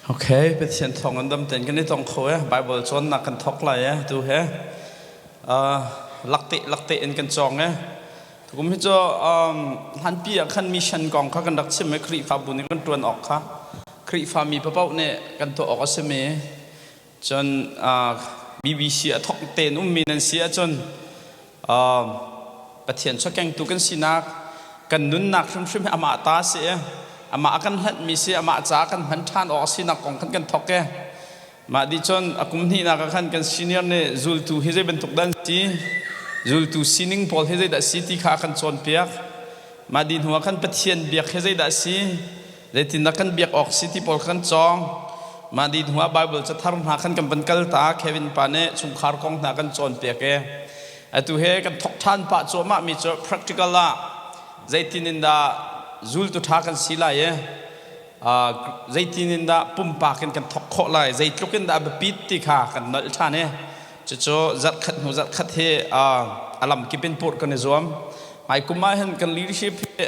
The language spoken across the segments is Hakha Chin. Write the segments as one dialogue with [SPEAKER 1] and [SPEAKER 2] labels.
[SPEAKER 1] Okay, Pathian thawng an dam ten kan i tong kho e. Bible cawnnak kan thawk lai e tu he. Lakte lakte in kan cawng e. Tukum hi cu hlanpi ah khan mission kong kha kan rak chim i Khrihfabu nih kan ṭuan awk kha Khrihfami papaoh nih kan tuah awk a simi. Cun BBC a thawk tein ummi nan si ahcun Pathian chawkengtu kan sinak kan nunnak hrimhrim hi amah ta a si i amah a kan hlanhmi si amah caah kan hman ṭhan awk a sinak kong khan kan thawk i mah dih cun a kum hnihnak ah khan kan senior nih zultu hi zei bantuk dah an si, zultu sining pawl hi zeidah a si ti kha a kan cawnpiak. Mah dih hnu ah khan Pathian biak hi zeidah a si, zeitindah kan biak awk si ti pawl kha kan cawng. Mah dih hnu ah Bible cathar hna khan kan van kal ta. Kevin pa nih chungkhar kong hna kan cawnpiak i atu he kan thawk ṭhan pah cuahmah mi cu practical ah zeitin in dah zultu ṭha kan si lai i zeitin in dah pumpak in kan thawk khawh lai, zeitluk in dah a biapit ti kha kan nolh ṭhan i cucu zarhkhat hnu zarhkhat hi a lamkip in purh kan i zuam. Hmai kum ah hin kan leadership hi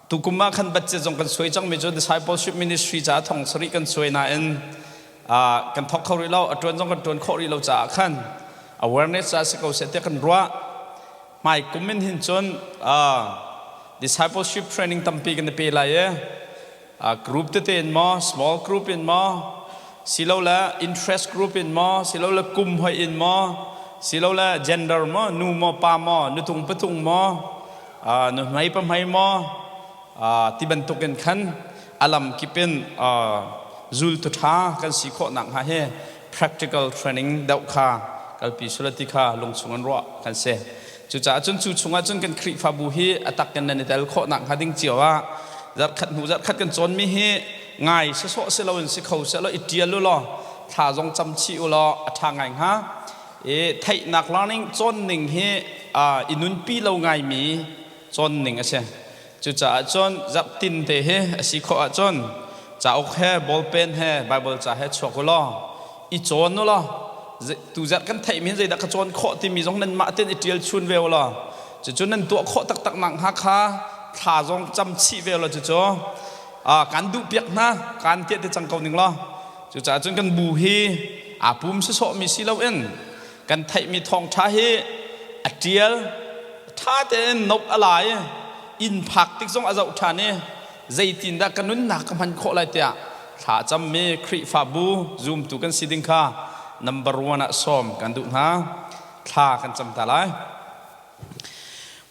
[SPEAKER 1] tukum ah khan budget zong kan suai cangmi cu discipleship ministry caah thong sarih kan suai nain kan thawk kho rih lo, a ṭuan zong kan ṭuan khawh rih lo caah khan awareness caah si ko seh tiah kan ruah. Hmai kum in hin cun discipleship training tampi kan i pe lai i group tete in maw, small group in maw, silole interest group in maw, silole kum hoih in maw, silole gender maw, nu maw pa maw, nutung patung maw, nuhmei pahmei maw, ti bantuk in khan a lam kip in zultu ṭha kan si khawh nakhnga hi practical training deuh kha kalpi sula ti kha lungchung in ruah kan si. Cucaah cun cu chungah cun kan Khrihfabu hi a tak in nan i tel khawh nakhnga ding cio ah zarhkhat hnu zarhkhat kan cawnmi hi ngai sawsawh si loin si kho sehlaw i ṭial u law thla zong cam chih u law a ṭha ngai hnga. I theihnak learning cawn ning hi i nunpi lo ngaimi cawn ning a si. Cucaah cun zarhtin te hi a si khawh ahcun cauk he ballpen he Bible ca he chuak u law i cawn u law tuzarh kan theihmi hin zeidah ka cawn khawh timi zong nanmah tein i ṭial chun ve u law cucu nan tuah khawh taktak nak hnga kha thla zong cam chih ve u law cucu kan duhpiak hna kan tiah ti cang ko ning law. Cucaah cun kan bu hi aa pum sawsawhmi si loin kan theihmi thawngṭha hi a ṭial ṭha tein note a la i inn phak tik zong a zoh ṭhan i zeitindah ka nunnak ka hman khawh lai tiah thla a cammi Khrihfabu zumtu kan si ding kha number one ah sawm kan duh hna. Thla kan cam ta lai.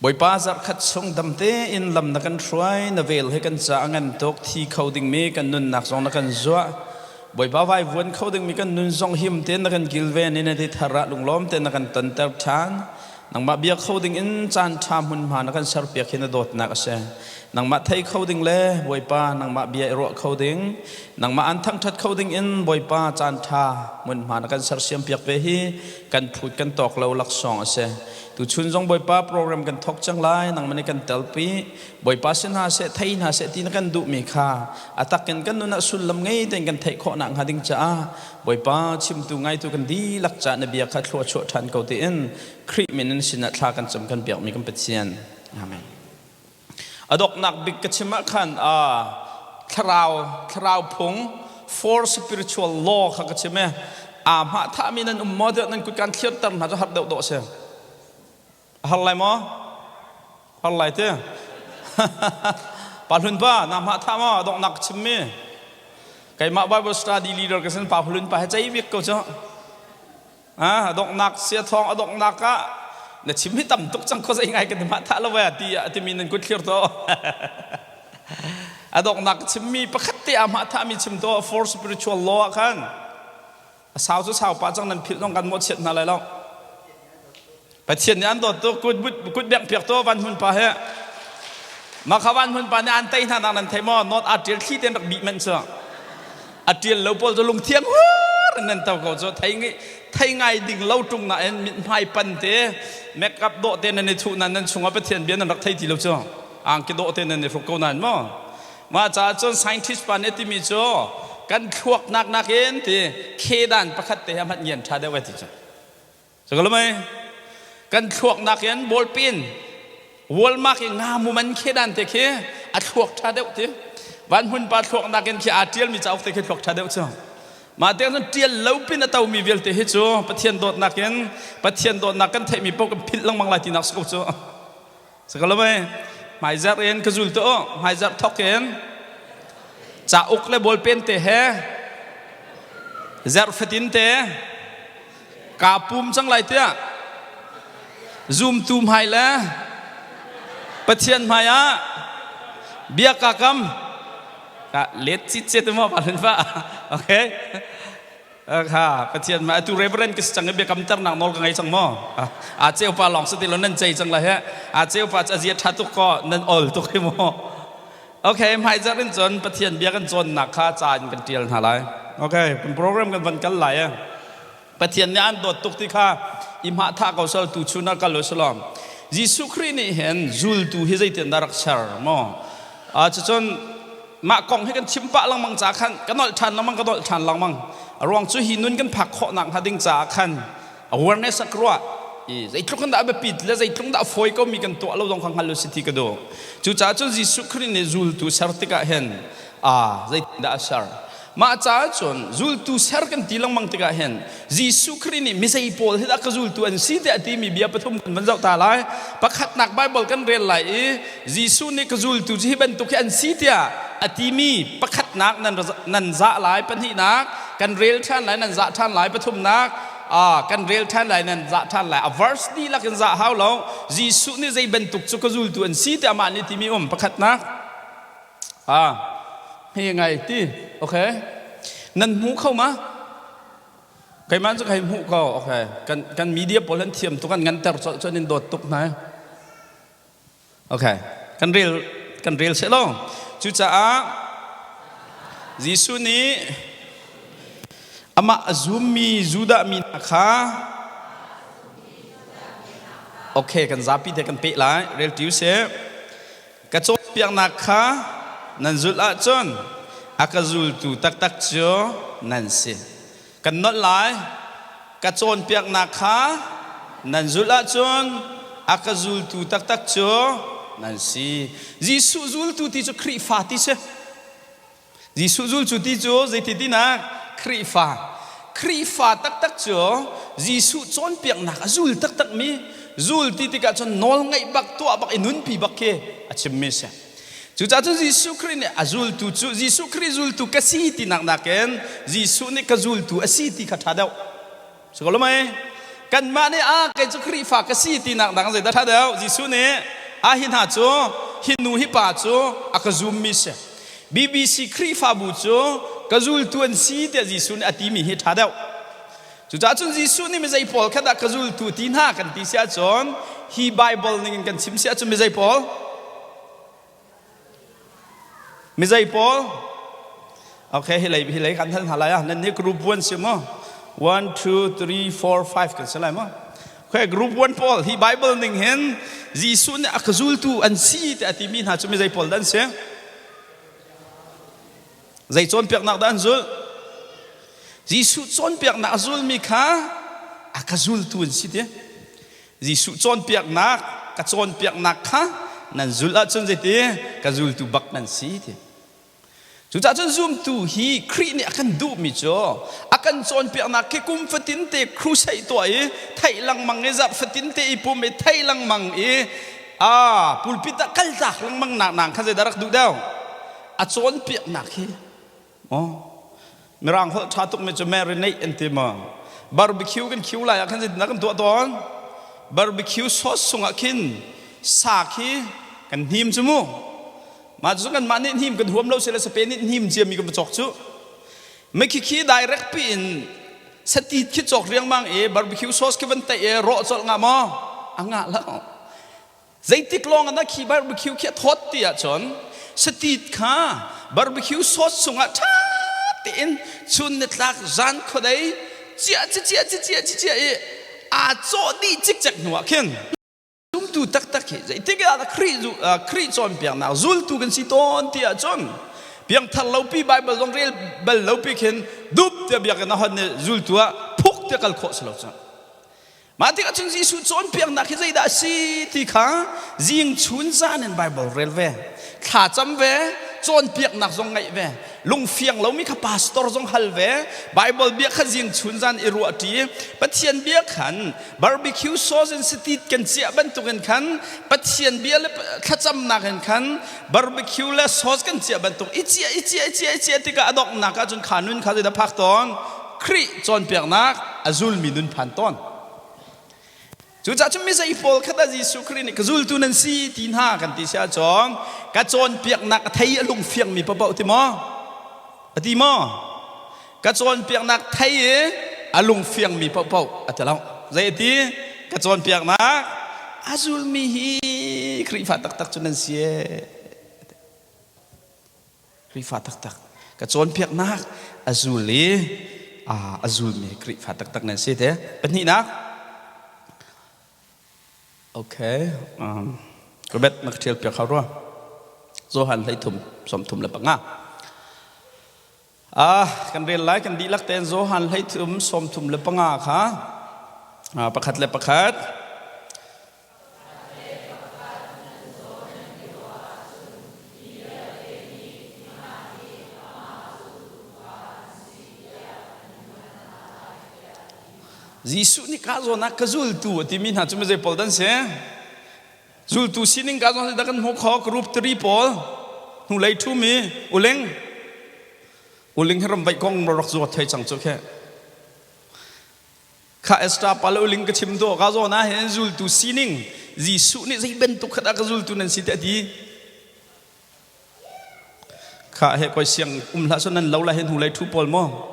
[SPEAKER 1] Bawipa, zarhkhat chung dam tein lam na kan hruai, na vel he kan ca a ngan tuk, thi kho dingmi kan nunnak zong na kan zuah. Bawipa, vaivuan kho dingmi kan nun zong him tein na kan kilven i na ti thar ah lunglawm tein na kan tonter ṭhan. Nangmah bia kho ding in caan ṭha hmunhma na kan serpiak hi na dawtnak a si. Nangmah thei kho ding le Bawipa nangmah bia i ruah kho ding, nangmah an thangṭhat kho ding in Bawipa caan ṭha hmunhma na kan sersiampiak ve hi kan phut kan tawk lo laksawng a si. Tuchun zong Bawipa program kan thawk cang lai, nangmah nih kan telpi. Bawipa si hna seh, thei hna seh ti na kan duhmi kha a takin kan nun ah sullam ngei tein kan theih khawh nakhnga ding caah Bawipa chimtu ngaitu kan dihlak caah na bia kha thlua chuah ṭhan ko tiin Khrih min in sinah thla kan cam kan biakmi kan Pathian. Amen. A doknak bik ka chim ah khan thlarau thlarau phung, four spiritual law kha ka chim i aa hmah thahmi nan um maw tiah nan kut kan thliarter hna cu har deuh dawh si. A har lai maw? Har lai ti. Pa Hlun pa, na hmah thah maw? A donghnak ka chimmi. Keimah Bible study leader ka sin Pa Hlun pa he cei bik ko cu. A donghnak sia thawng a donghnak ah na chim hi tam tuk cang kho zei ngai kan hmah thah lo ve ti a timi nan kut thlir to. A donghnak chimmi pakhat te ah hmah thahmi chim to, four spiritual law ah khan a sau cu sau pa cang, nan philh zong kan mawhchiat hna lai lo. Pathian nih an dawt tuk. Kut kut bengh piak to van hmun pa he. Mah kha van hmun pa nih an tei hna nak nan thei maw? Not a ṭial thli ten rak bih men cu a ṭial lo pawl cu lungthiang hur in nan to ko cu. Thei ngai thei ngai ding lo ṭung na in mit hmai pan te make up dawh te nan i thuh nan nan chungah Pathian bia nan rak thei ti lo cu angki dawh te nan i hruk ko nain maw. Mah caah cun scientist pa nih a timi cu kan thluak nak nakin ti khedan pakhat te he hmanh ngian ṭha deuh ai ti cu. Sakalumai kan thluak nakin ballpen Walmark i nga mu man khedan te khi a thluak ṭha deuh ti. Van hmun pa thluak nakin khi aa ṭialmi cauk te khi thluak ṭha deuh cu. Mah tiang cun ṭial lo pin a tomi vialte hi cu Pathian dawtnak in Pathian dawtnak kan theihmi paoh kan philh lengmang lai tinak si ko cu. Sakalawai hmaizarh in ka zul tuah u. Hmaizarh thawk in cauk le ballpen te he zarh fatin te kaa pum cang lai tiah zumtu hmai le Pathian hmai ah bia kaa kam ka let cit cet maw pa fa okay Kha Pathian ma atu reverend ka si cang i biakamternak nawl ka ngei cang maw? A ceu pa lawng si ti lo nan cei cang lai he. A ceu pa cu a zia ṭha tuk kaw nan ol tuk hi mu. Okay, hmaizarh in cun Pathian bia kan cawnnak kha ca in kan ṭial hna lai. Okay, kan program kan van kal lai e. Pathian nih an dawt tuk ti kha i hmah thah ko sal tu chun ah kal u salom. Jesuh Khrih nih hin zultu hi zeitin dah rak ser maw? Cucun mah kong hi kan chim pah lengmang ca khan ka nolh ṭhan lengmang ka nolh ṭhan lengmang a ruang cu hi nun kan phak khawh nak hnga ding caah khan awareness a ka ruah i zeitluk in dah a biapit le zeitluk dah a fawi ko mi kan tuah lo zong kha hngal u si ti ka duh cucaah cun Jesuh Khrih nih zultu ser tikah hin a zeitindah a ser Mah caah cun zultu ser kan ti lengmang tikah hin Jesuh Khrih nih mizei pawl hi dah ka zultu an si tiah a timi bia pathum kan van zoh ta lai. Pakhatnak Baibal kan rel lai i Jesuh nih ka zultu cu hi bantuk hi an si tiah a timi pakhatnak nan, nan zah lai, pahnihnak kan rel ṭhan lai, nan zah ṭhan lai, pathumnak kan rel ṭhan lai, nan zah ṭhan lai. A verse dihlak in zah hau lo. Jesuh nih zei bantuk cu ka zultu an si tiah amah nih timi um. Pakhatnak Hme ngai ti. Okay. Nan hmu kho ma? Keimah cu kai hmuh ko. Okay. Kan kan media pawl an thiam tuk an nganter colh cun in dawt tuk hna. Okay. Kan rel kan rel seh lo. Cucaah Jesuh nih amah a zummi Judah mi hna kha Okay, kan zapi te kan peh lai. Rel tiu seh. Ka cawnpiaknak kha nan zulh ahcun a ka zultu taktak cu nan si. Kan nolh lai. Ka cawnpiaknak kha nan zulh ahcun a ka zultu taktak cu nan si. Jesuh zultu ti cu Khrihfa ti si. Jesuh zultu ti cu zeiti tinak Khrihfa. Khrihfa taktak cu Jesuh cawnpiaknak a zul taktakmi zul ti tikah cun nawl ngaih bak tuah bak i nunpi bak khi a chimmi si. Cucaah cun Jesuh Khrih nih a zultu cu Jesuh Khrih zultu ka si tinak nakin Jesuh nih ka zultu a si ti kha ṭha deuh. Si ko lo mei? Kanmah nih a kei cu Khrihfa ka si tinak dang zeidah ṭha deuh? Jesuh nih a hi hna cu hi nu hi pa cu a ka zummi si. BBC Khrihfabu cu ka zultu an si tiah Jesuh nih a timi hi ṭha deuh. Cucaah cun Jesuh nih mizei pawl kha dah ka zultu ti hna kan ti si ahcun hi Bible ning in kan chim si ahcun mizei pawl? Mizei pawl? Okay, hi lei hi lei kan hal hna lai ah. Nan nih group 1 si maw? 1 2 3 4 5 kan si lai maw? Okay, group 1 pawl hi Bible ning hin Jesuh nih a ka zultu an si tiah a timi hna cu mizei pawl dah an si? Zei cawnpiaknak dah an zulh? Jesuh cawnpiaknak a zulmi kha a ka zultu an si ti. Jesuh cawnpiaknak ka cawnpiaknak kha nan zulh ahcun zeiti ka zultu bak nan si ti. Cucaah cun zumtu hi Khrih nih a kan duhmi cu a kan cawnpiaknak khi kum fatin te crusade tuah i theih lengmang i zarh fatin te i pum i theih lengmang i a pulpit ah kaltak lengmang nak nang kha zeidah rak duh deuh a cawnpiaknak hi Oh, Mirang holh ṭha tukmi cu marinate an ti maw? Barbecue kan khiu lai ah khan zeitindah kan tuah tawn? Barbecue sauce chungah khin sa khi kan hnim cu mu. Mah cu kanmah nih hnim kan huam lo sile sape nih hnim ciami kan va cawk cu. Mikhi khi direct pi in satit khi cawk riangmang i barbecue sauce khi van taih i rawh colh nga maw? A ngah lo. Zeitik lawng ah khi barbecue khi a thawt ti ahcun satit kha barbecue sauce chungah ṭha tein chun nitlak zan khuadei cia cia cia cia cia i aa cawh dih cikcek hnu ah khin zumtu taktak hi zeitik ah dah Khrih Khrih cawnpiaknak zultu kan si tawn ti ahcun piangthar lopi Bible zong rel bal lopi khin dup tiah biakinn a hon i zultu ah phuk tiah kal khawh si lo cu. Mah tikah cun Jesuh cawnpiaknak hi zeidah a si ti kha zing chun zan in Bible rel ve, thlacam ve, Cawnpiaknak zong ngaih ve. Lungfiang lomi kha pastor zong hal ve. Bible bia kha zing chun zan i ruah ṭi. Pathian bia khan barbecue sauce in satit kan ciah bantukin khan Pathian bia le thlacamnak in khan barbecue le sauce kan ciah bantuk i ciah i ciah i ciah i ciah tikah a donghnak ahcun kha nun kha zeidah phak tawn? Khrih cawnpiaknak a zulmi nun phan tawn. Cucaah cun mizei pawl kha dah Jesuh Khrih nih ka zultu nan si ti hna kan ti si ahcun ka cawnpiaknak a thei a lungfiangmi paohpaoh ti maw? A ti maw? Ka cawnpiaknak thei i a lungfiangmi paohpaoh a ti lo. Zei a ti? Ka cawnpiaknak a zulmi hi Khrihfa taktak cu nan si ee. Khrihfa taktak ka cawnpiaknak a zul i a zulmi Khrihfa taktak nan si te. Pahnihnak. Okay. Robert na ka ṭhial piak hau rua. Johan 13 35. Ah, kan rel lai kan dihlak tein Johan 13 35 kha pakhat le pakhat. Jesuh nih ka zawn ah ka zultu a timi hna cu mizei pawl dan si? Zultu sining ka zawn dah kan hmuh kho group 3 pawl hnulei ṭhumi uling uling hi ramvaih kong rak zuat thei cang cu khe Kha Esther pa le uling ka chim dawh ka zawn ah hin zultu sining Jesuh nih zei bantuk kha dah ka zultu nan si tiah a ti. Kha he koi siang um hlah sun nan lo la hin hnulei thu pawl maw?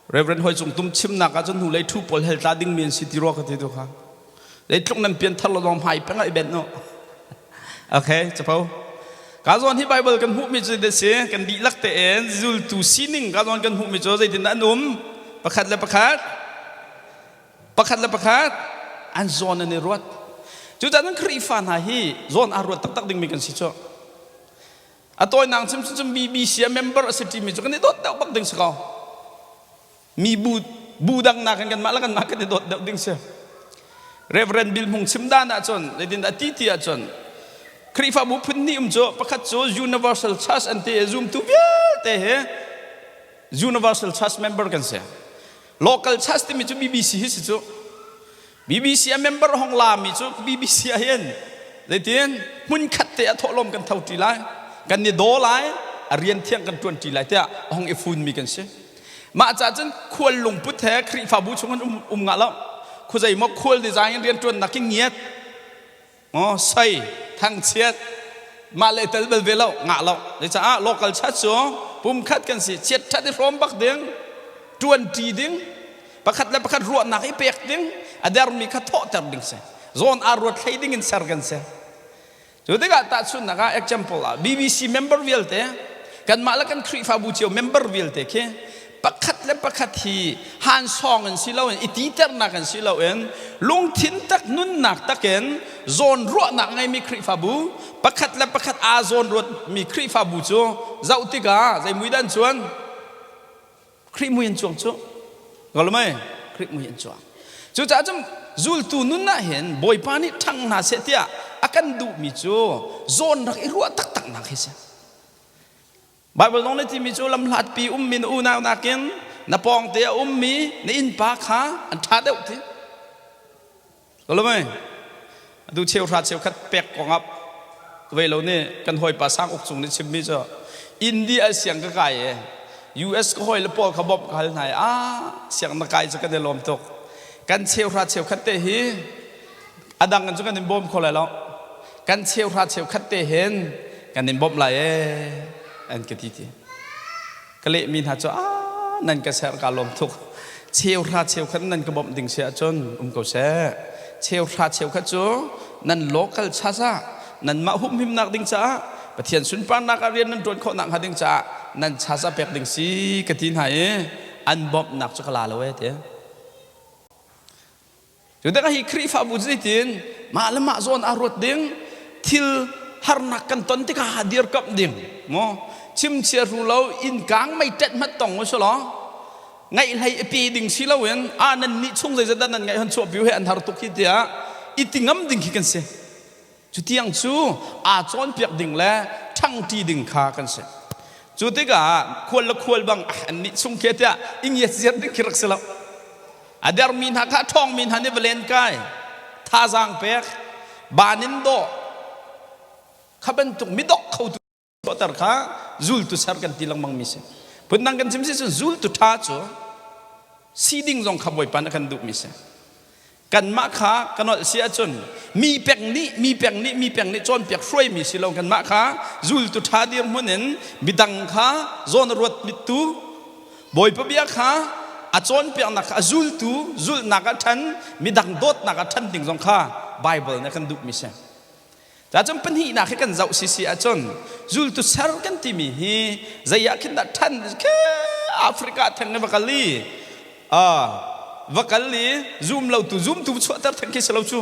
[SPEAKER 1] Reverend Hoi Cung Tum chimnak ah cun hnulei thu pawl hel tla ding mi an si ti rua ka ti tu kha. Zeitluk nan pian thar lo zong hmai peng ah i benh no. Okay, capo. Ka zawn hi Bible kan hmuhmi cu zeidah si? Kan dihlak tein zultu sining ka zawn kan hmuhmi cu zeitindah an um? Pakhat le pakhat pakhat le pakhat an zawn an i ruat. Cucaah nan Khrihfa hna hi zawn aa ruat taktak dingmi kan si cu. A tawinak chim cun BBC a member a si ṭimi cu kan i dawt deuh bak ding si ko. Mi bu bu dang nakin kanmah le kanmah kan i dawt deuh ding si. Reverend Bill Hmung chim dan ahcun zeitin dah ti ti ahcun Khrihfabu phun hnih um cu pakhat cu Universal Church an ti i zumtu vialte hi Universal Church member kan si. Local Church timi cu BBC hi si cu. BBC a member hong lami cu BBC ah hin zeitin hmun khat te ah thawhlawm kan tho ṭi lai kan i daw lai a rian thiang kan ṭuan ṭi lai tiah a hong i funmi kan si. Mah caah cun khual lungput he Khrihfabu chung an um, um ngah lo. Khuazei maw khual design in rianṭuannak ki ngiat, maw sei, thangchiat, mah le tel bal ve lo, ngah lo. Zecaah local church cu pumkhat kan si, chiat ṭhat i hrawm bak ding, ṭuanṭi ding, pakhat le pakhat ruahnak i pek ding, a dermi kha thawhter ding si. Zawn aa ruat hlei ding in ser kan si. Cu tikah tahchunhnak ah example ah BBC member vialte kanmah le kan Khrihfabu cio member vialte khi pakhat le pakhat hi hansawng in si loin i titernak in si loin lungthin tak nunnak takin zawn ruahnak ngeimi Khrihfabu pakhat le pakhat aa zawn ruatmi Khrihfabu cu zoh tikah zei mui dah an cuan Khrih mui an cuang cu. Ngol mei? Khrih mui an cuang. Cucaah cun zultu nun ah hin Bawipa nih ṭhang hna seh tiah a kan duhmi cu zawn rak i ruah taktak nak hi si. Bible zong nih timi cu lamhlatpi ummi na unau nakin na pawngte a ummi na innpa kha an ṭha deuh ti. Ngol mei? Atu cheuhra cheukhat pek kongah vei lo nih kan hawipa sang uk cung nih chimmi cu India siang ka kai e US ka hawi le pawl kha bawmh ka hal hna i ah siang na kai cu kan i lawm tuk kan cheuhra cheukhat te hi a dang in cu kan in bawm kho lai lo kan cheuhra cheukhat te hin kan in bawmh lai e an ka ti ti ka lehmi hna cu ah nan ka serh ka lawm tuk cheuhra cheukhat nan ka bawmh ding si ahcun um ko seh cheuhra cheukhat cu nan local church ah nanmah humhimnak ding caah Pathian sunparnak ah rian nan ṭuan khawh nakhnga ding caah nan church ah pek ding si ka ti hna i an bawmhnak cu ka la lo e ti Cu tikah hi Khrihfabu cu zeitin mah le mah zawn aa ruat ding, thil harnak kan ton tikah dirkamh ding, maw chimchia ru lo inn kang mei tet hmat tong u law ngaih hlei i pe ding si loin a nan nih chung zeizat dah nan ngaih hon chuah piu he an har tuk hi tiah i ti ngam ding khi kan si. Cu tiang cu aa cawnpiak ding le ṭhang. Ṭhangṭi ding kha kan si. Cu tikah khual le khual bang an nih chung khi tiah i ngiatziat ding khi rak si lo. A dermi hna kha a ṭhawngmi hna nih va len kai, thazaang pek, baan in dawh, kha bantuk midok khotu chuahter kha zultu ser kan ti lengmang mi si. Phundang kan chim si cun zultu ṭha cu si ding zong kha Bawipa nih a kan duhmi si. Kanmah kha ka nolh si ahcun mi pek nih mi pek nih mi pek nih cawnpiak hruaimi si lo kanmah kha zultu ṭha dirhmun in midang kha zawn a ruat mittu Bawipa bia kha a cawnpiaknak kha a zultu zulhnak ah ṭhan midang dawtnak ah ṭhan ding zong kha Bible nih a kan duhmi si. Cun pahnihnak hi kan zoh sisi ahcun zultu ser kan timi hi zei ah khin dah ṭhan khi Africa theng i va kal i va kal i zum lotu zumtu chuahter theng khi si lo cu.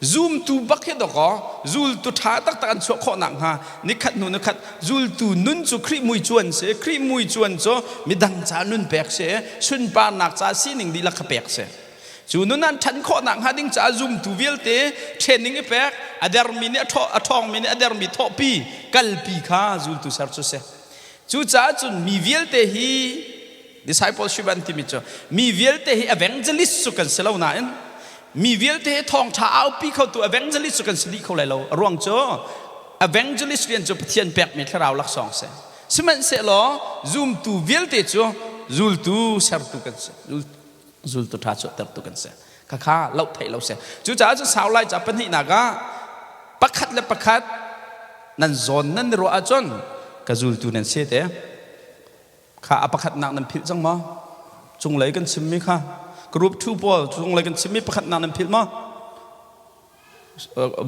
[SPEAKER 1] Zumtu bak hi dawkaw zultu ṭha taktak an chuah khawh nakhnga nikhat hnu nikhat zultu nun cu Khrih mui cuan si. Khrih mui cuan cu midang ca nun pek si, sunparnak ca sining dihlak kha pek si. Cu nun an ṭhan khawh nakhnga ding caah zumtu vialte training i pek, a dermi nih a ṭhawngmi nih a dermi thawhpi, kalpi kha zultu ser cu si. Cucaah cun mi vialte hi discipleship an timi cu mi vialte hi evangelist cu kan si lo nain mi vialte hi thawngṭha aupi khotu evangelist cu kan si dih kho lai lo. A ruang cu evangelist rian cu Pathian pekmi thlarau laksawng si. Sihmanhsehlaw zumtu vialte cu zultu sertu kan si. Zultu ṭha chuahtertu kan si. Khakha loh theih lo si. Cucaah cun sau lai ca pahnihnak ah pakhat le pakhat nan zawn nan i ruah ahcun ka zultu nan si te. Kha a pakhatnak nan philh cang maw? Cunglei kan chimmi kha group 2 pawl cunglei kan chimmi pakhatnak nan philh maw?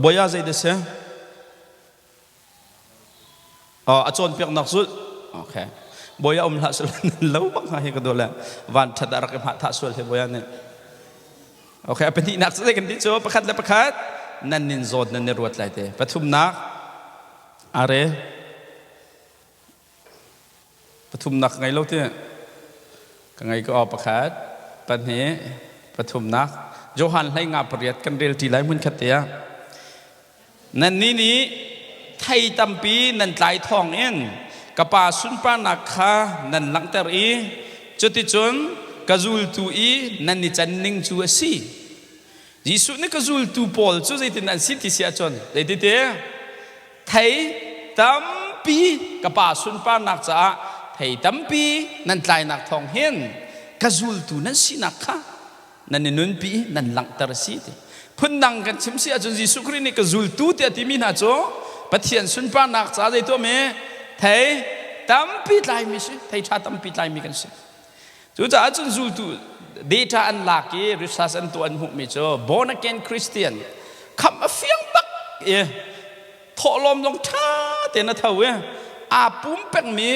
[SPEAKER 1] Boya zei dah si? A cawnpiaknak zulh. Okay. Bawi a um hlah sel nan lo bak hnga hi ka dawh le van ṭhat ah rak i hmah thah sual he bawi nih. Okay, a pahnihnak cu zei kan ti cu pakhat le pakhat nan nin zawt nan i ruat lai te. Pathumnak are Pathumnak ka ngei lo ti. Ka ngei ko pakhat, pahnih, pathumnak. Johan hlei nga pariat kan rel ṭi lai hmun khat te ah. Nannih nih thei tampi nan tlai thawng in ka pa sunparnak kha nan langhter i cuticun ka zultu i nan i can ning cu a si. Jesuh nih ka zultu pawl cu zeitin an si ti si ahcun zeitite thei tampi ka pa sunparnak caah thei tampi nan tlainak thawng hin ka zultu nan sinak kha nan i nunpi nan langhter a si ti. Phundang kan chim si ahcun Jesuh Khrih nih ka zultu tiah timi hna cu Pathian sunparnak caah zei tuah mi thei tampi tlaimi si, thei ṭha tampi tlaimi kan si. Cucaah cun zultu data an lak i research an tuah an hmuhmi cu born again Christian khamh a fiang bak i thawhlawm zong ṭha tein a tho i aa pum pengmi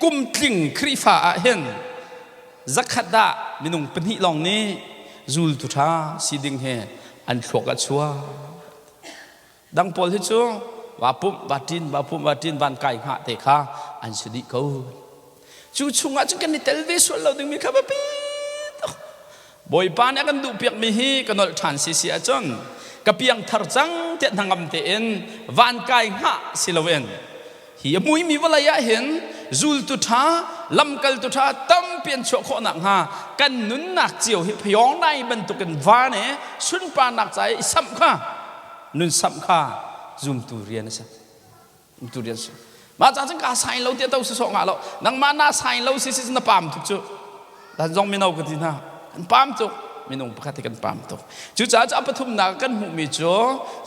[SPEAKER 1] kum tling Khrihfa ah hin zakhat ah minung pahnih lawng nih zultu ṭha si ding hi an thluak a chuak. Dang pawl hi cu va pumh va ṭin va pumh va ṭin van kai hngah te kha an si dih ko. Cu chungah cun kan i tel ve sual lo dingmi kha biapi tuk. Bawipa nih a kan duhpiakmi hi ka nolh ṭhan si si ahcun ka piangthar cang tiah hnangam tein van kai hngah si loin hi a muimi vawlei ah hin zultu ṭha lamkaltu ṭha tampi an chuah khawh nakhnga kan nunnak cio hi phayawng nai bantukin van i sunparnak ca i samh kha nun samh kha zumtu rian a si. Zumtu rian si. Mah ca cun ka sain lo tiah to si sawh ngah lo. Nangmah na sain lo si si na paam tuk cu. Dan zong mino ka ti hna. Kan paam tuk. Minung pakhat hi kan paam tuk. Cucaah cu a pathumnak kan hmuhmi cu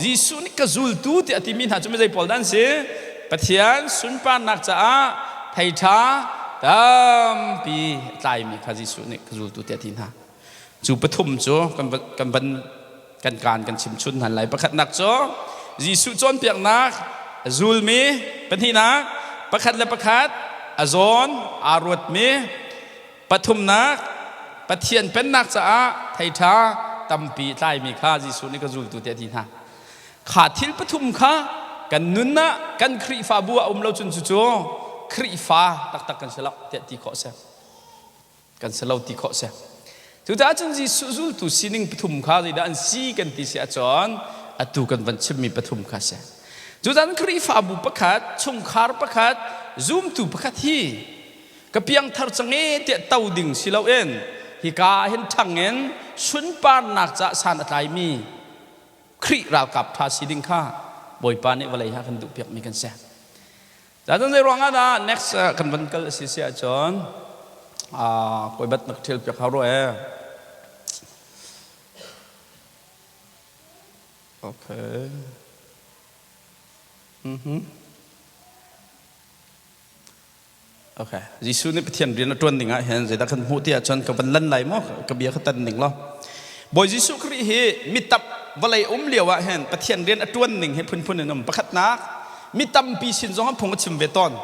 [SPEAKER 1] Jesuh nih ka zultu tiah a timi hna cu mizei pawl dah an si? Pathian sunparnak caah thei ṭha tampi a tlaimi kha Jesuh nih ka zultu tiah a ti hna. Cu pathum cu kan kan van kan kaan kan chim chun hna lai. Pakhatnak cu Jesuh cawnpiaknak a zulmi, pahnihnak pakhat le pakhat a zawn aa ruatmi, pathumnak Pathian pennak caah thei ṭha tampi tlaimi kha Jesuh nih ka zultu tiah a ti hna. Kha thil pathum kha kan nun ah kan Khrihfabu ah um lo cun cucu Khrihfa taktak kan si lo tiah ti khawh a si. Kan si lo ti khawh si. Cucaah cun Jesuh zultu sining pathum kha zeidah an si kan ti si ahcun atu kan van chimmi pathum kha si. Cucan Khrihfabu pakhat, chungkhar pakhat, zumtu pakhat hi ka piangthar cang e tiah to ding si loin hika ah hin ṭhang in sunparnak caah san a tlaimi Khrih ralkap ṭha si ding kha Bawipa nih vawlei ha kan duhpiakmi kan si. Cun zei ruangah dah next kan van kal a si si ahcun kawi bat na ka ṭhial piak hau rua ee. Okay. Mhm. Okay. Jesuh nih Pathian rian a ṭuan ding ah hin zeidah kan hmuh ti ahcun ka van lan lai maw ka bia ka tan ning law. Bawi Jesuh Khrih hi mitap vawlei um lio ah hin Pathian rian a ṭuan ning hi phunphun in um. Pakhatnak, mi tampi sin zong ah phung a chim ve tawn.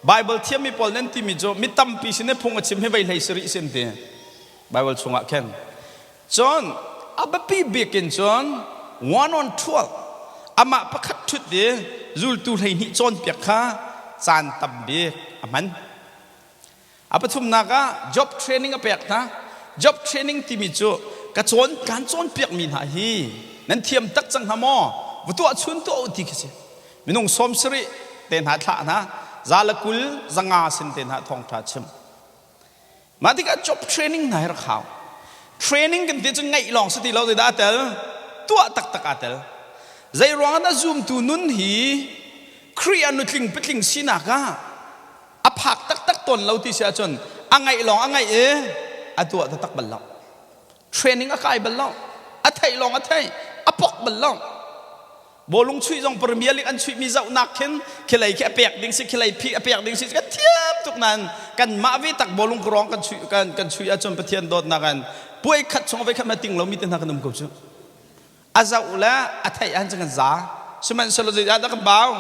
[SPEAKER 1] Bible thiammi pawl nan timi cu mi tampi sin i phung a chim hi vei hlei sarih sin ti. Bible chungah khin. Cun a biapi bik in cun one on 12 amah pakhat ṭhut i zultu 12 cawnpiak kha caan tam bik a hman. A pathumnak ah job training a pek hna. Job training timi cu ka cawn kan cawnpiakmi hna hi nan thiam tak cang hna maw? Va tuah chun tuah u ti khi si. Minung 70 te hna thlah hna, za le 20 zanga sin te hna thawngṭha chim. Mah tikah job training hna hi rak hau. Training kan ti cun ngaih lawng si ti lo zeidah aa tel? Tuah taktak aa tel. Zei ruangah dah zumtu nun hi Khrih ah nutling patling sinak ah a phak taktak tawn lo ti si ahcun a ngaih lawng a ngaih i a tuah taktak bal lo. Training a kai bal lo. A theih lawng a theih. A pok bal lo. Bawlung chuih zong Premier League an chuihmi zohnak khin khilei khi a pek ding si khilei phi a pek ding si kan thiam tuk nain kan mah ve tak bawlung kurong kan chuih kan kan chuih ahcun Pathian dawtnak an puai khat chung voi khat ma ting lomi te hna kan um ko cu a zoh le a theih an kan za sihmanhsehlaw zeidah dah kan bau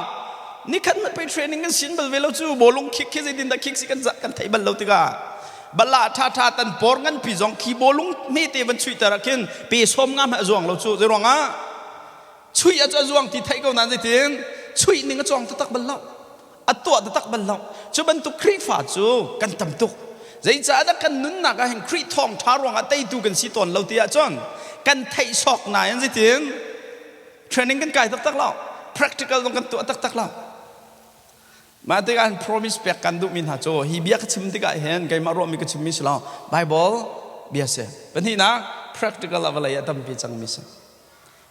[SPEAKER 1] nikhat mat pei training kan sin bal ve lo cu bawlung khik khi zeitin dah khik si kan kan theih bal lo tikah bala tha tha tan por ngan pi zong khi bawlung hme te van chuih ter ah khin pe som nga ma zuang lo cu zei ruangah Chuih a cu a zuang ti theih ko nain zeitin chuih ning a cawng taktak bal lo. A tuah taktak bal lo. Cu bantuk Khrihfa cu kan tam tuk. Zeicahdah kan nunnak ah hin Khrih thawngṭha ruangah teitu kan si tawn lo ti ahcun kan theih sawk nain zeitin training kan kai taktak lo. Practical zong kan tuah taktak lo. Mah tikah hin promise pek kan duhmi hna cu hi bia ka chim tikah hin keimah ruahmi ka chimmi si lo Bible bia si. Pahnihnak practical ah vawlei ah tampi cangmi si.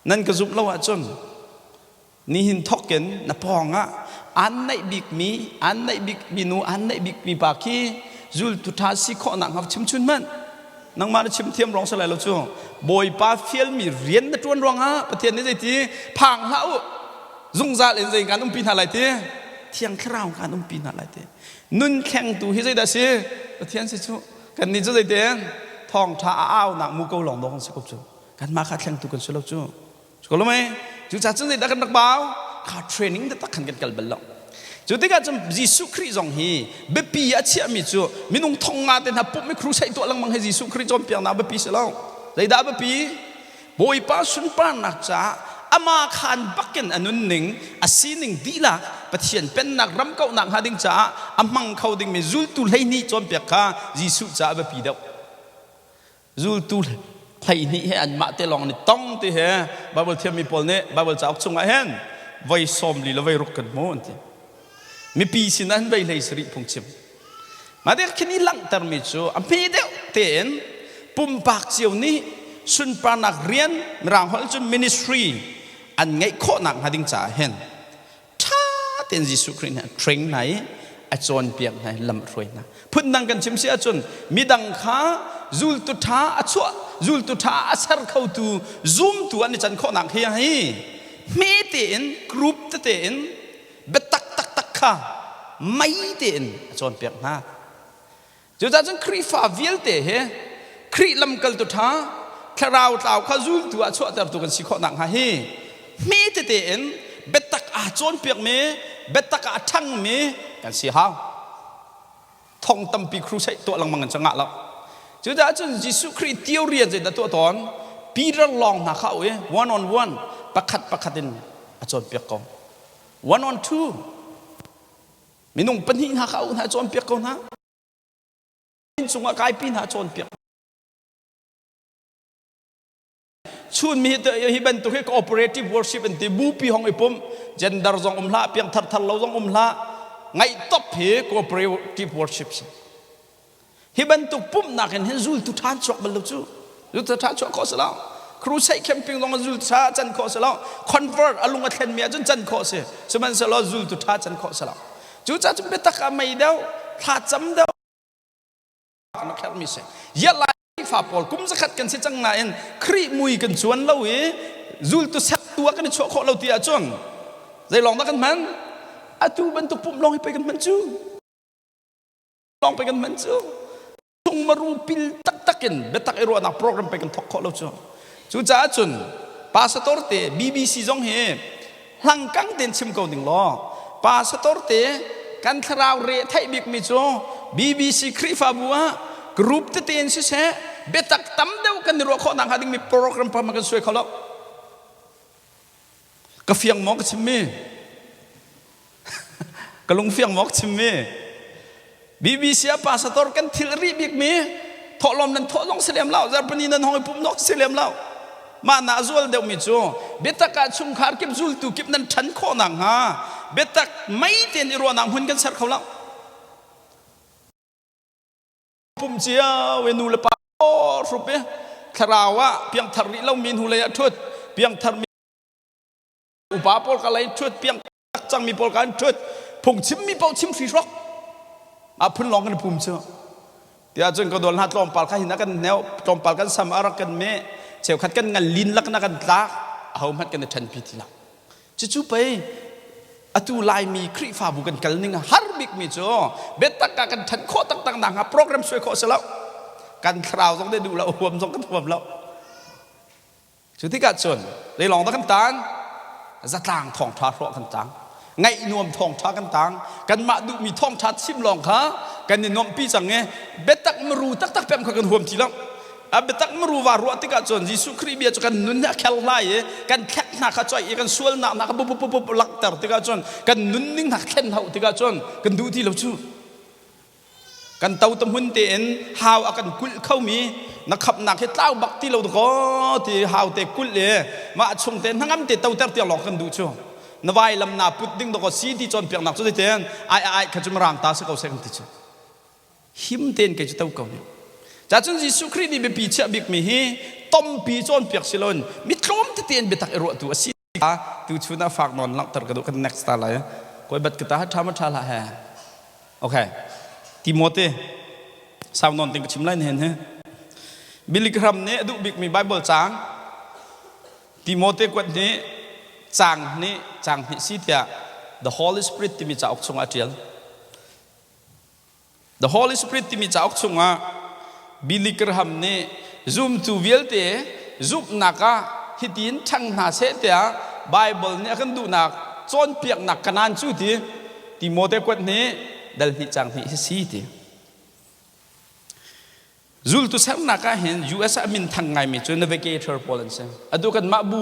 [SPEAKER 1] Nan ka zumh lo ahcun nihin thawkin na pawng ah aan naih bikmi, aan naih bikmi nu, aan naih bikmi pa khi zultu ṭha si khawhnak hnga chim chun hmanh. Nangmah na chim thiam ruang si lai lo cu. Bawipa fialmi rian na ṭuan ruangah Pathian nih zeiti phang hlah u. Zungzal in zei kan umpi hna lai ti? Thiang Thlarau kan umpi hna lai ti. Nun thlengtu hi zeidah si? Pathian si cu. Kannih cu zeitin? Thawngṭha a aunak muko lawng dawh kan si ko cu. Kanmah kha thlengtu kan si lo cu. Ko lo mei? Cucaah cun zeidah kan rak bau? Kha training taktak khan kan kal bal lo. Cu tikah cun Jesuh Khrih zong hi biapi a chiahmi cu minung thong nga te hna pumh i crusade tuah lengmang hi Jesuh Khrih cawnpiaknak biapi si lo. Zeidah biapi? Bawipa sunparnak caah amah khan bakin a nunning, a sining dihlak Pathian pennak ram kauhnak hnga ding caah a hmang kho dingmi zultu 12 cawnpiak kha Jesuh caah biapi deuh. Zultu 12 he anmah te lawng an i tong ti he Bible thiammi pawl nih Bible cauk chungah hin voi 40 le voi ruk kan hmu an ti. Mipi sinah hin voi 17 phungchim. Mah dek khin i langhtermi cu a hme deuh tein pumpak cio nih sunparnak rian mirang holh cun ministry an ngeih khawhnak hnga ding caah hin ṭha tein Jesuh Khrih nih a train hna i a cawnpiak hna i lam a hruai hna. Phundang kan chim si ahcun midang kha zultu ṭha a chuah zultu ṭha a ser khotu zumtu an i can khawhnak hi hi hme tein group tete in biatak taktak kha mei tein a cawnpiak hna. Cucaah cun Khrihfa vialte hi Khrih lamkaltu ṭha thlarau tlau kha zultu ah chuahtertu kan si khawh nakhnga hi hme tete in biatak aa cawnpiakmi biatak ah a ṭhangmi kan si hau. Thong tampi crusade tuah lengmang in cu ngah lo. Cucaah cun Jesuh Khrih theory ah zeidah tuah tawn? Peter lawng hna kha au i one on one pakhat pakhat in a cawnpiak ko. One on two Minung pahnih hna kha auh hna cawnpiak ko hna. Inn cungah kaipi hna cawnpiak. Chun mi hi bantuk hi cooperative worship an ti bupi hong i pum gender zong um hlah piang thar thar lo zong um hlah ngaih top hi cooperative worship si. Hi bantuk pumhnak in hin zultu ṭha an chuak bal lo cu. Zultu ṭha chuah khawh si lo. Crusade camping zong ah zultu ṭha can khawh si lo. Convert a lung a thlenmi ahcun can khawh si. Sihmanhsehlaw zultu ṭha can khawh si lo. Cucaah cun biatak ah mei deuh, thla cam deuh na kherhmi si. Yet lai Khrihfa pawl kum zakhat kan si cang nain Khrih mui kan cuan lo i zultu set tu ah kan i chuah khawh lo ti ahcun zei lawng dah kan hman? Atu bantuk pumh lawng hi pei kan hman cu. Lawng pei kan hman cu chungmaru pil taktak in biatak i ruahnak program pei kan thawk khawh lo cu. Cucaah cun pastor te BBC zong hi hlangkang tein chim ko ding law pastor te kan thlarau re theih bikmi cu BBC Khrihfabu ah group tete in siseh biatak tam deuh kan i ruah khawh nakhnga dingmi program pa kan suai kho lo. Ka fiang maw ka chimmi? Ka lungfiang maw ka chimmi? BBC ah pastor kan thil rih bikmi thawhlawm nan thawh zong si lem lo, zarhpini nan hong i pumh zong si lem lo. Mah na zual deuhmi cu biatak ah chungkhar kip zultu kip nan ṭhan khawh nakhnga biatak mei tein i ruahnak hmun kan ser kho lo. Pum cio i nu le pa hrup i thlarau ah piangthar rih lomi hnulei ah ṭhut, piangthar mi upa pawl ka lei ṭhut, piang cangmi pawl kan ṭhut, phungchimmi paoh chim hrihruak a phun lawng kan pum cu. Tiah cun ka dawl hna tlawmpal kha hin a kan hneu, tlawmpal kan sam a rak kan meh, cheukhat kan ngan lin lak na kan tlak, aho hmanh kan i ṭhenpi ti lo. Cucu pei atu Laimi Khrihfabu kan kal ning a har bikmi cu biatak ah kan ṭhan khawh taktak nakhnga program suai khawh si lo. Kan thlarau zong nih duh lo, huam zong kan huam lo. Cu tikah cun leilawng dah kan taan? Zatlang thawngṭha hrawh kan tang. Ngaih nuam thawngṭha kan tang. Kanmah duhmi thawngṭha chim lawng kha kan i nuamhpi cang i biatak maru taktak pem kha kan huam ti lo. A biatak maru va ruah tikah cun Jesuh Khrih bia cu kan nun hi a khel hlai i kan thlek hna kha coih i kan sualnak hna kha bup bup langhter tikah cun kan nunning hna thlen hauh tikah cun kan duh ti lo cu. Kan to ta hmun tein hau a kan kulh khomi na khapnak hi tlau bak ti lo dakaw ti hau te kulh i mah chung te hnangam te toter tiang lawng kan duh cu. Na vailam naa put ding dakaw si ti cawnpiaknak cu tein ai ai kha cu mirang ta si ko seh kan ti cu. Him tein kei cu to ko ning. Cacun Jesuh Khrih nih biapi chiah bikmi hi tompi cawnpiak si loin mi tlawm tete in biatak i ruahtu a si. Tu chun ah fak nawn langhter ka duh kan next ta lai. Koi bat ka ta ha tha ma tha hlah he. Okay. Timote sau nawn ting ka chim lai hen he. Billy Graham nih a duh bikmi Bible caang Timote kuat nih caang nih caang hnih si tiah The Holy Spirit timi cauk chungah a ṭial. The Holy Spirit timi cauk chungah Billy Graham nih zumtu vialte zumhnak ah hitin ṭhang hna seh tiah Bible nih a kan duhnak cawnpiaknak kanaan cu ti Timote kuat nih dal hnih cang hnih hi si ti. Zultu sernak ah hin US ah minthang ngaimi cu navigator pawl an si. Atu kanmah bu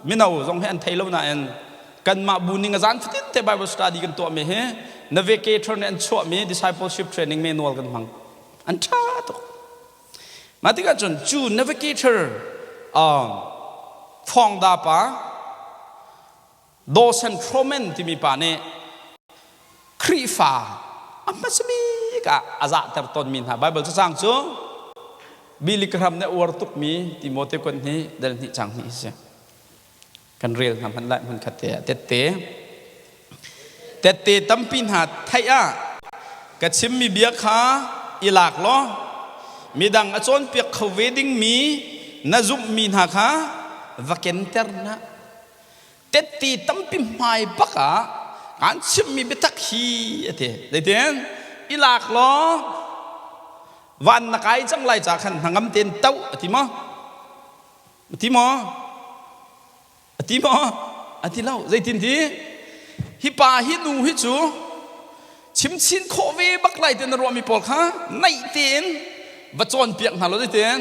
[SPEAKER 1] mino zong hi an thei lo nain kanmah bu ning a zan fatin te Bible study kan tuahmi hi navigator nih an chuahmi discipleship training manual kan hmang. An ṭha tuk. Mah tikah cun cu navigator fawngda pa Dawson Froman timi pa nih Khrihfa a hmasa bik ah a zahter tawnmi hna Baibal cacang cu Billy Graham nih a uar tukmi Timote kuat hnih dal hnih cang hnih si. Kan rel hna hmanh lai hmun khat te ah tette tette tampi hna theih ah ka chimmi bia kha i lak law midang a cawnpiak kho ve dingmi na zumhmi hna kha va kenter hna. Tette tampi hmai bak ah kaan chimhmi biatak hi a ti. Zeitin? I lak law van na kai cang lai ca khan hnangam tein toh a ti maw? A ti maw? A ti maw? A ti lo. Zeitin ti? Hi pa hi nu hi cu chimchin khawh ve bak lai ti na ruahmi pawl kha naih tein va cawnpiak hna law zeitin?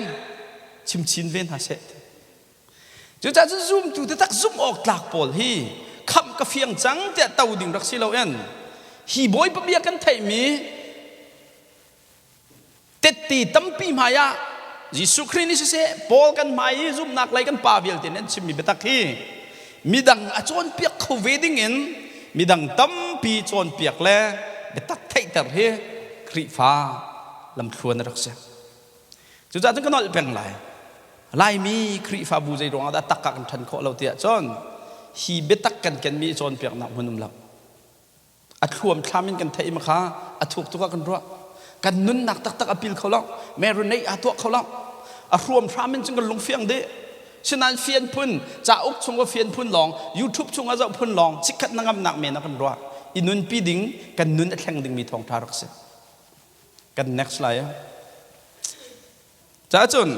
[SPEAKER 1] Chimchin ve hna seh. Cucaah cun zumtu taktak zumh awk tlak pawl hi khamh ka fiang cang tiah to ding rak si loin hi Bawipa bia kan theihmi tette tampi hmai ah Jesuh Khrih nih siseh, Paul kan hmai i zumhnak lei kan pa vialte nih an chimmi biatak hi midang a cawnpiak kho ve dingin midang tampi cawnpiak le biatak theihter hi Khrihfa lamthluan a rak si. Cucaah cun ka nolh peng lai. Laimi Khrihfabu zei ruangah dah tak ah kan ṭhan khawh lo tiah cun hi biatak kan kenmi cawnpiaknak hmun um lo. A thluamthlam in kan theih ma kha a thuk tuk ah kan ruah. Kan nunnak taktak a pil kho lo. Marinate aa tuah kho lo. A hruamhram in cun kan lungfiang dih. Sinain fian phun, cauk chung ah fian phun lawng, YouTube chung ah zoh phun lawng, chikkhat na ngamnak men ah kan ruah. I nunpi ding, kan nun a thleng dingmi thawngṭha rak si. Kan next lai ah. Caah cun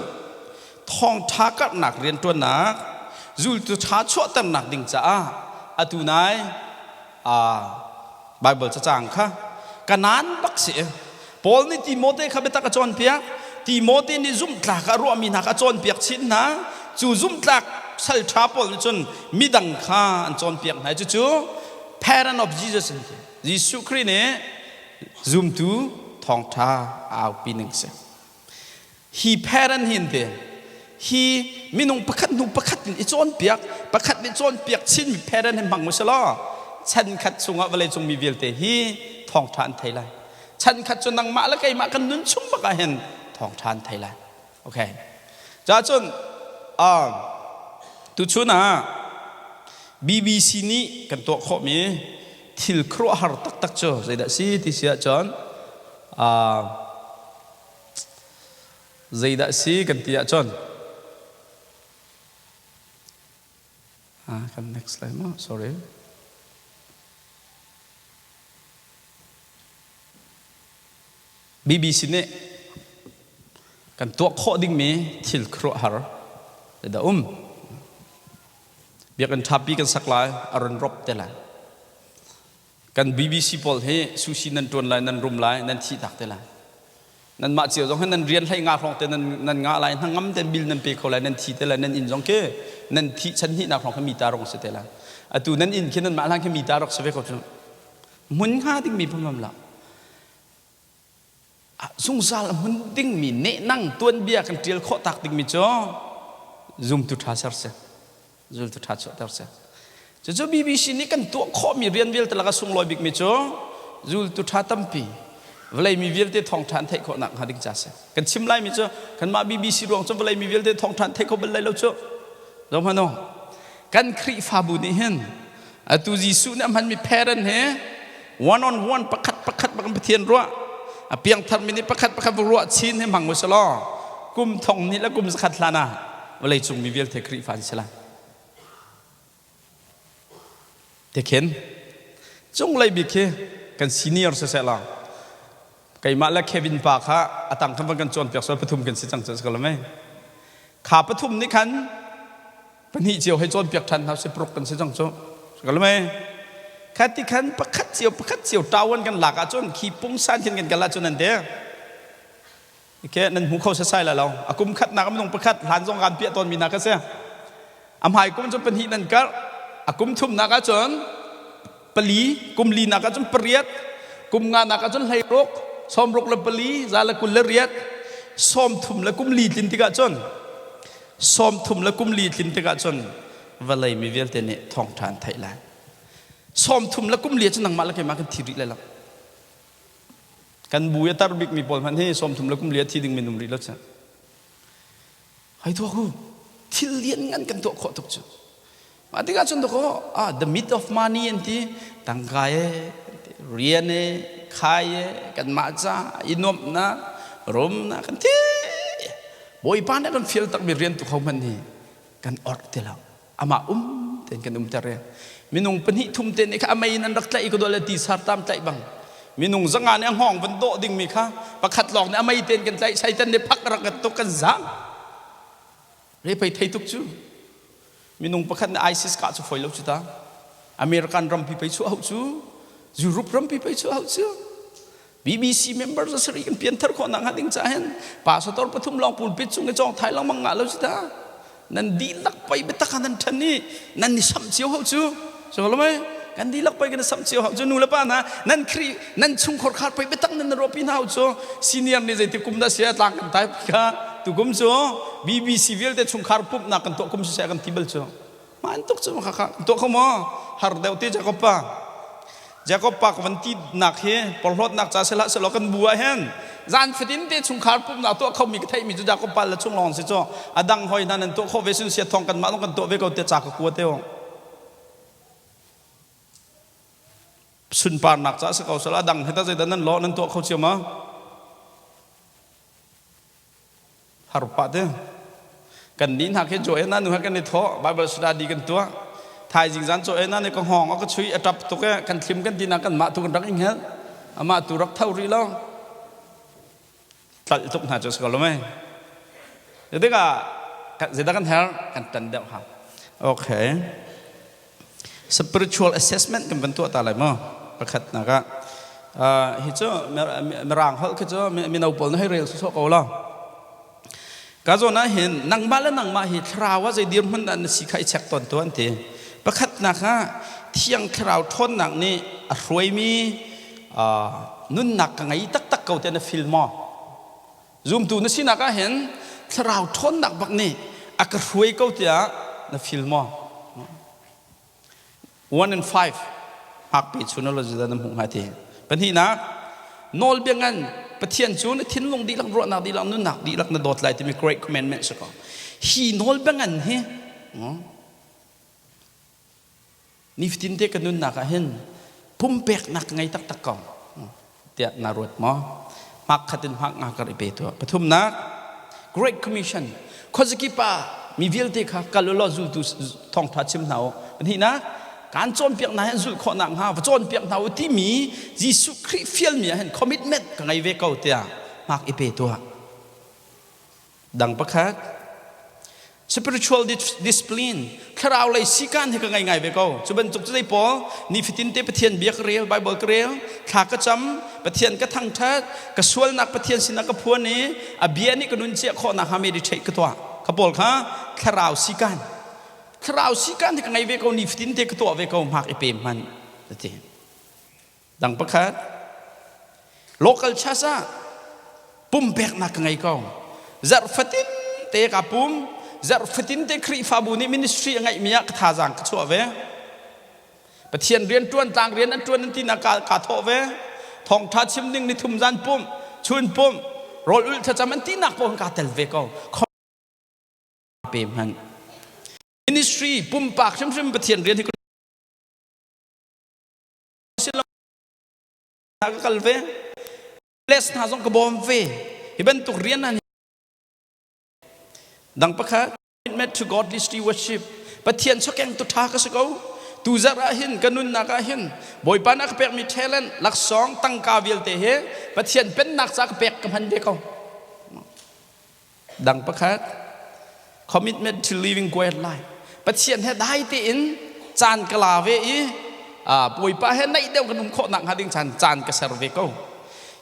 [SPEAKER 1] thawngṭha karhnak rianṭuannak zultu ṭha chuahternak ding caah atu nai Baibal cacang kha kanaan bak si. Paul nih Timote kha biatak a cawnpiak. Timote nih zumhtlak a ruahmi hna kha a cawnpiak chin hna. Cu zumhtlak sal ṭha pawl nih cun midang kha an cawnpiak hna. Cucu parent of Jesus an ti. Jesuh Khrih nih zumtu thawngṭha a aupi ning si. Hi parent hi an ti. Hi minung pakhat hnu pakhat in i cawnpiak, pakhat nih cawnpiak chinmi parent hi hmang u selaw chan khat chungah vawleicung mi vialte hi thawngṭha an thei lai. Chan khat cu nangmah le keimah kan nun chung bak ah hin thawngṭha an thei lai. Okay. Cahcun uh, tuchun ah BBC nih kan tuah khawhmi thil khuaruahhar taktak cu zeidah si ti si ahcun uh, zeidah si kan ti ahcun ah kan next lai ma sorry BBC nih kan tuah khawh dingmi thil khuaruahhar dah um. Biakinn ṭhapi kan sak lai, a run rop te lai. Kan BBC pawl hi sushi nan ṭuan lai, nan rum lai, nan thih tak te lai. Nanmah cio zong hi nan rian hlei nga hrawng te nan, nan ngah lai, hnangam ten bil nan pe kho lai, nan thi te lai, nan inn zong khi nan thih chan hnihnak hrawng kha mi ta rong si te lai. Atu nan inn khi nanmah hlan khi mi ta rak si ve ko cu. Hmun hnga dingmi phun la. Zungzal a hmun dingmi nehnang tuanbia kan ṭial khawh tak dingmi cu zumtu ṭha ser si, zultu ṭha chuahter si. Cucu BBC nih kan tuah khawhmi rian vialte lak a sunglawi bikmi cu zultu ṭha tampi vawlei mi vialte thawngṭha an theih khawh nak hnga ding ca si. Kan chim laimi cu kanmah BBC ruang cu vawlei mi vialte thawngṭha an theih kho bal lai lo cu. Zohhmanh u. Kan Khrihfabu nih hin Atu Jesuh nih a hmanmi parent he one on one pakhat pakhat bak Pathian ruah a piangtharmi nih pakhat pakhat ruah chin he hmang u law kum thong hnih le kum zakhat hlan ah vawlei cung mi vialte Khrihfa an si lai. Tekhin cunglei bik hi kan senior siseh law keimah le Kevin pa kha a tang khan van kan cawnpiak sual pathum kan si cang cu si ko lo mei. Kha pathum nih khan pahnih cio hei cawnpiak ṭhan hna si paruk kan si cang cu kal mei kha ti khan pakhat cio pakhat cio ṭawan kan lak ahcun khi pungsan khin kan kal ahcun nan te ke nan hmu kho sasai la lo a kum khatnak minung pakhat hlan zong kan piah tawn mi hna ka si a hmai kum cu pahnih nan karh a kum thumnak ahcun pali kum li nak ahcun pariat kum nga nak ahcun hleiruk sawmruk le pali za le kul le riat sawm thum le kum li tlin tikah cun 30 le kum li tlin tikah cun vawlei mi vialte nih thawngṭha an theih lai. 30 le kum li cu nangmah le keimah kan thi rih lai lo. Kan bu i a tar bikmi pawl hmanh hi 30 le kum li a thi ding minung rih lo cu. Hai tuah ku thil lian ngan kan tuah khawh tuk cu. Mah tikah cun dakaw ah the myth of money an ti tangka e rian e khai e kanmah ca i nuamhnak rumnak kan ti Bawipa nih kan fial takmi rian tu kho hmanh hi kan orh ti lo amah um tein kan umter i minung pahnih thum te nih kha a mei in an rak tlaih i ka dawt le ti sartam tlaih bang minung zanga nih a hngawng van dawh dingmi kha pakhat lawng nih a mei tein kan tlaih satan nih phak rak kan tuk kan zam re pei thei tuk cu Minung pakhat nih ISIS kah cu foi lo cu ta. American rampi pei chuah hau cu. Europe rampi pei chuah hau cu. BBC member za sari kan pianthar khawh nak hnga ding ca hin pastor pathum lawng pulpit cung i cawng thai lengmang ngah lo cu ta. Nan dihlak pei biatak ah nan ṭhan i nan i samh cio hau cu. So lo mei kan dihlak pei kan i samh cio hau cu nu le pa hna nan Khrih nan chungkhar khar pei biatak nan ruahpi hna hau cu senior nih zeiti kum dah sia tlang kan tai kha. Tukum cu BBC vialte chungkhar pumhnak kan tuah kum siseh kan ti bal cu. Hmaan tuk cu kha kha tuah kho maw? Har deuh te Jacob pa. Jacob pa ka van ti nak hi porhlawtnak ca sehlah selaw kan bu ah hin zan fatin te chungkhar pumhnak tuah khomi ka theihmi cu Jacob pa le chung lawng si cu a dang hoi hna nan tuah khawh ve sun sia thong kan mah zong kan tuah ve ko te ca ka kua te sunparnak ca si ko sel a dang hi ta zeidah nan law nan tuah kho cio ma Har pah te. Kan nih hna khi Joel na nu he kan i thawh Bible study kan tuah. Thaizing zan Joel na nih ka hngawng a ka chui a tap tuk e kan thlim kan ti na kan mah tu kan rak ing hel. Amah tu rak tho rih lo. Tlalh tuk hna cu si ko lo mei. Tikah zeidah kan her kan tan deuh ha. Okay. Spiritual assessment kan van tuah ta lai maw? Pakhat nak ah hi cu mirang holh khi cu mino pawl na hei rel sawsawh ko lo. Ka zawn ah hin nangmah le nangmah hi thlarau ah zei dirhmun dah na si kha i check tawn tuah an ti. Pakhatnak ah thiang thlarau ṭhawnnak nih a hruaimi nunnak ka ngei taktak ko tiah na feel maw? Zumtu na sinak ah hin thlarau ṭhawnnak bak nih a ka hruai ko tiah na feel maw? 1 and 5 hngak pe chun lo judah na hmuh hnga ti. Pahnihnak, nawlbia ngan Pathian cu na thinlung dihlak ruahnak dihlak nunnak dihlak na dawt lai timi great commandment si ko. Hi nawlbia ngan hi Nifatin te ka nunnak ah hin pumpeknak ka ngei taktak ko tiah na ruat maw? Hmak khat in hmak nga kar i pe tuah. Pathumnak, Great Commission. Khuazakip ah mi vialte kha kal u law zultu thawngtha chim hna u. Pahnihnak, kaan cawnpiak hna hin zulh khawh nakhnga va cawnpiak hna u timi Jesuh Khrih fialmi ah hin commitment ka ngei ve ko tiah hmak i pe tuah. Dang pakhat, spiritual discipline, thlarau lei sikan hi ka ngei ngai ve ko. Cu bantuk cu zei pawl, nifatin te Pathian bia ka rel, Bible ka rel, thla ka cam, Pathian ka thangthat, ka sualnak Pathian sinah ka phuan i a bia nih ka nun ciah khawhnak hnga meditate ka tuah. Ka pawl kha thlarau sikan. Thlarau sikan hi ka ngei ve ko, nifatin te ka tuah ve ko, hmak i pe hmanh. Ti. Dang pakhat, local church ah pumpeknak ka ngei ko. Zarh fatin te ka pum, zarh fatin te Khrihfabu nih ministry a ngeihmi ah ka thazaang ka chuah ve. Pathian rian ṭuan tlang rian an ṭuan an ti nak ka, ka thawh ve. Thawngṭha chim ding ni thum zan pumh, chun pumh, rawl ulh thlacam an ti nak paoh kaa tel ve ko. Pe hmanh. Ministry pumpak hrimhrim Pathian rian hi ka kal ve bless hna zong ka bawm ve hi bantuk rian an dang pakhat commitment to godly stewardship Pathian chokeng tu tha ka si ko tu zarh ah hin ka nunnak ah hin Bawipa na ka pekmi talent laksawng tangka vialte he Pathian pennak ca ka pek ka hman ve ko Dang pakhat, commitment to living quiet life. Pathian he dai tein caan ka la ve i Bawipa he naih deuh kan um khawh nak hnga ding caan caan ka ser ve ko.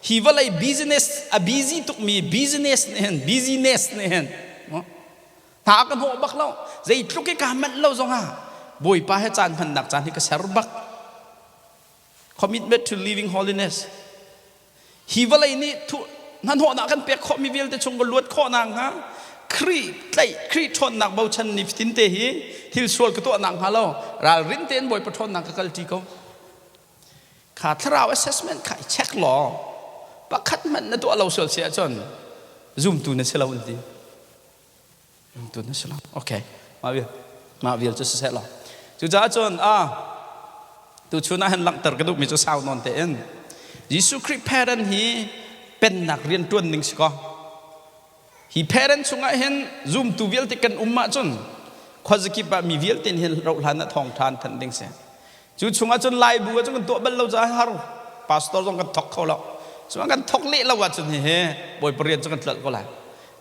[SPEAKER 1] Hi vawlei business a busy tukmi business nih hin business nih hin hna ka hnawh bak lo. Zeitluk i kaa manh lo zongah Bawipa he caan hmannak caan hi ka ser bak. Commitment to living holiness. Hi vawlei nih hnahnawhnak kan pek khawhmi vialte chung ka luat khawh nakhnga Khrih tlaih Khrih ṭhawnnak bochan ni fatin te hi thil sual ka tuah nakhnga lo ralrin tein Bawipa ṭhawnnak ka kalṭi ko. Kha thlarau assessment kha i check law pakhat hmanh na tuah lo sual si ahcun zumtu na si lo an ti. Zumtu na si lo. Okay. Mah vial mah vial cu siseh law. Cucaah cun a tuchun ah hin langhter ka duhmi cu sau nawn tein Jesuh Khrih parent hi pennak rian ṭuan ning si kaw hi parent chungah hin zumtu vialte kan um ahcun khuazakip ah mi vialte hin rohlan ah thawngṭha an thanh ding si cu chungah cun Laibu ah cun kan tuah bal lo caah har pastor zong kan thok kho lo cun kan thok leh lo ahcun hihi Bawipa rian cu kan tlolh ko lai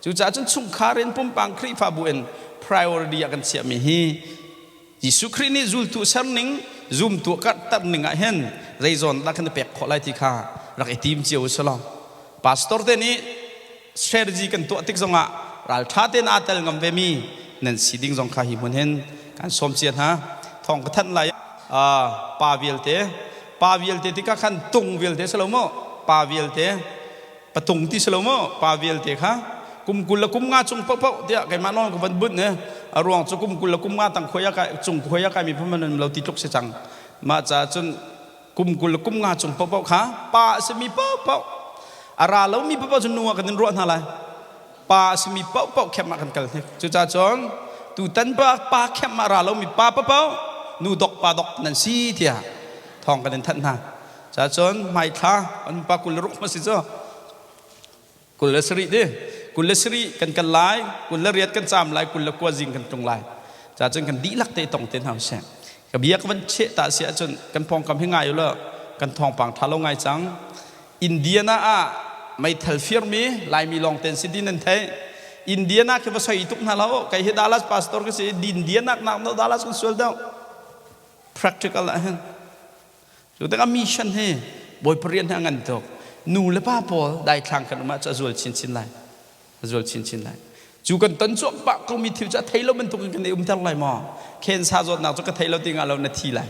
[SPEAKER 1] Cucaah cun chungkhar in pumpang Khrihfabu in priority ah kan chiahmi hi Jesuh Khrih nih zultu serning zumtu karhter ning ah hin zeizawn dah kan i pek khawh lai ti kha rak i tim cio u law pastor te nih strategy kan tuah tik zongah ralṭha tein aa tel ngam ve mi nan si ding zong kha hi hmun hin kan sawm cia hna thawng ka thanh lai pa vialte pa vialte tikah khan tung vialte si lo maw pa vialte patung ti si lo maw pa vialte kha. Kum 20 le kum nga cung paohpaoh tiah keimah nawl ka van bunh i a ruang cu kum 20 le kum nga tang khuai a kai cung khuai a kaimi phun an lo ti tluk si cang. Mah caah cun kum 20 le kum nga cung paohpaoh kha pa a simi paohpaoh, a ra lomi paohpaoh cu nu ah kan in ruah hna lai. Pa a simi paohpaoh camp ah kan kal hnik. Cucaah cun tutan pa pa camp ah ra lomi pa paohpaoh nu dok pa dok nan si tiah thawng kan in thanh hna. Caah cun hmaithla an pa 26 ma si cu 27 di 27 kan kal lai, 28 kan caam lai, 29 zing kan tlung lai. Caah cun kan dihlak te tong te hna usih. Ka bia ka van cheh ta si ahcun kan pawngkam hi ngai ulaw kan thawngpang ṭha lo ngai cang. Indiana ah meithal firmi Laimi lawng ten si din an theih. Indiana khi va soi tuk hna lo. Kei hi Dallas pastor ka si. Indiana nak no Dallas kan sual deuh. Practical ah hin. Cu tikah mission hi Bawipa rian hi a ngan tuk. Nu le pa pawl daithlang kan um ahcun a zual chinchin lai. A zual chinchin lai. Cu kan ton cuahmah komi thil cu a thei lo bantukin kan i umter lai maw? Cancer zawtnak cu ka thei lo ti ngah lo na thi lai.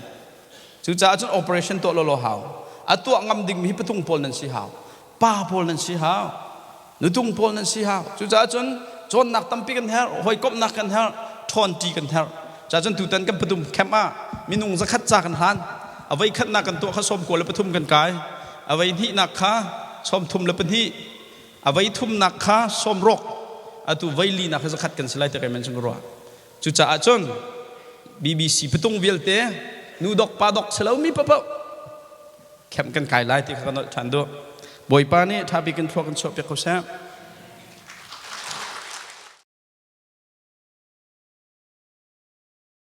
[SPEAKER 1] Cucaah cun operation tuah lawlaw hau. A tuah ngam dingmi hi patung pawl nan si hau. Pa pawl nan si hau. Nutung pawl nan si hau. Cucaah cun cawnnak tampi kan herh, hawikomhnak kan herh, ṭhawnṭi kan herh. Cucaah cun tutan kan patum camp ah minung 100 ca kan hlan. A voi khatnak kan tuah kha 93 kan kai. A voi hnihnak kha 32. A voi thumnak kha 60. Atu voi linak kha 100 kan si lai ti kai men chung ka ruah. Cucaah cun BBC patung vialte nu dok pa dok si lomi paohpaoh camp kan kai lai ti kha kan nolh ṭhan duh. Bawipa nih ṭha bik in thlua kan chuahpiak ko seh.